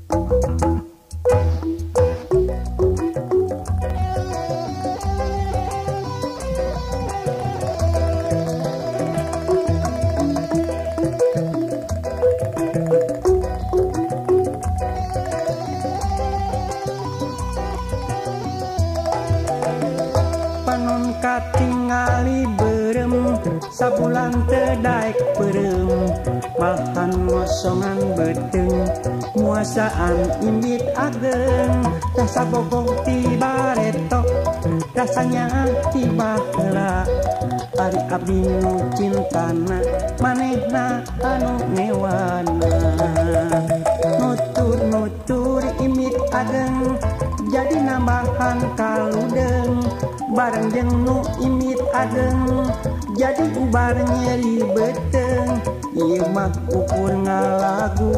Panon katingali beureum sabulan teu daek peureum malahan ngosongan beuteung muasaan imit ageng rasa bogoh ti bareto rasanya ti baheula ari abdi nu cintana manehna anu ngewana nutur-nutur imit ageng jadi nambahan kaludeng bareng jeung nu imit ageng jadi ubar nyeri beuteung ieu mah ukur ngalagu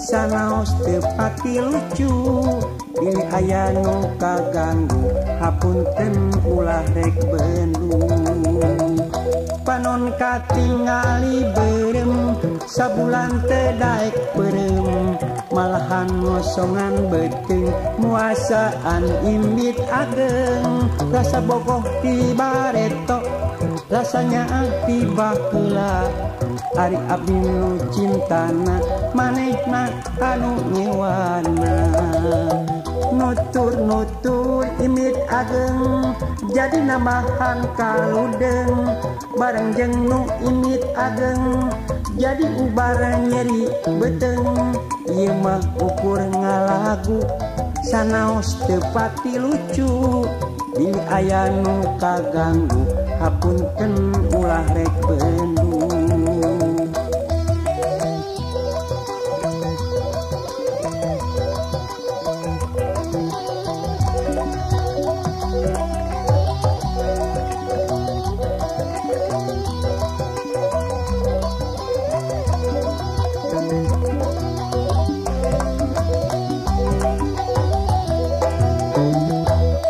sanaos teu pati lucu bilih aya nu kaganggu hapunten ulah rek bendu. Panon katingali beureum sabulan teu daek peureum malahan ngosongan beuteung muasaan imit ageng rasa bogoh ti bareto rasanya ti baheula ari abdi nu cintana manehna anu ngewana nutur-nutur imit ageng jadi nambahan kaludeng bareng jeung nu imit ageng jadi ubar nyeri beuteung ieu mah ukur ngalagu sanaos teu pati lucu bilih aya nu kaganggu hapunten ulah rek bendu.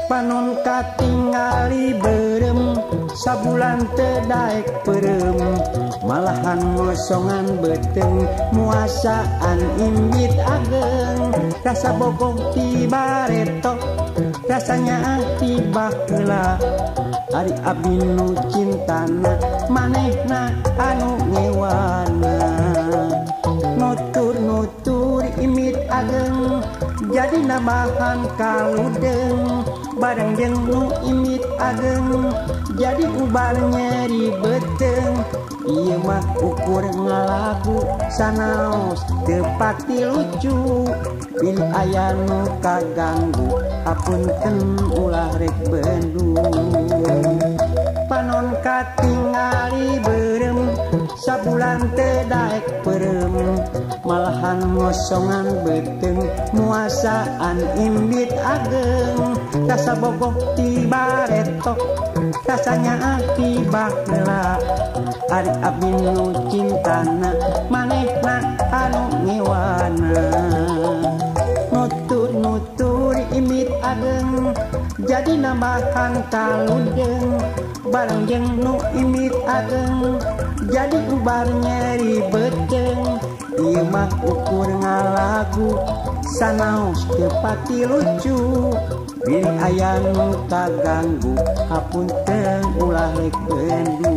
Panon katingali beureum sabulan teu daek peureum malahan ngosongan beuteung muasaan imit ageng rasa bogoh ti bareto rasanya ti baheula ari abdi nu cintana manehna anu ngewana nutur-nutur imit ageng jadi nambahan kaludeng bareng jeung nu imit ageng jadi ubar nyeri beuteung ieu mah ukur ngalagu sanaos teu pati lucu bilih aya nu kaganggu hapunten ulah rek bendu. Panon katingali beureum sabulan teu daek peureum malahan ngosongan beuteung muasaan imit ageng rasa bogoh ti bareto rasanya ti baheula ari abdi nu cintana manehna anu ngewana nutur-nutur imit ageng jadi nambahan kaludeng bareng jeung nu imit ageng jadi ubar nyeri beuteung ieu mah ukur ngalagu sanaos teu pati lucu bilih aya nu kaganggu hapunten ulah rek bendu.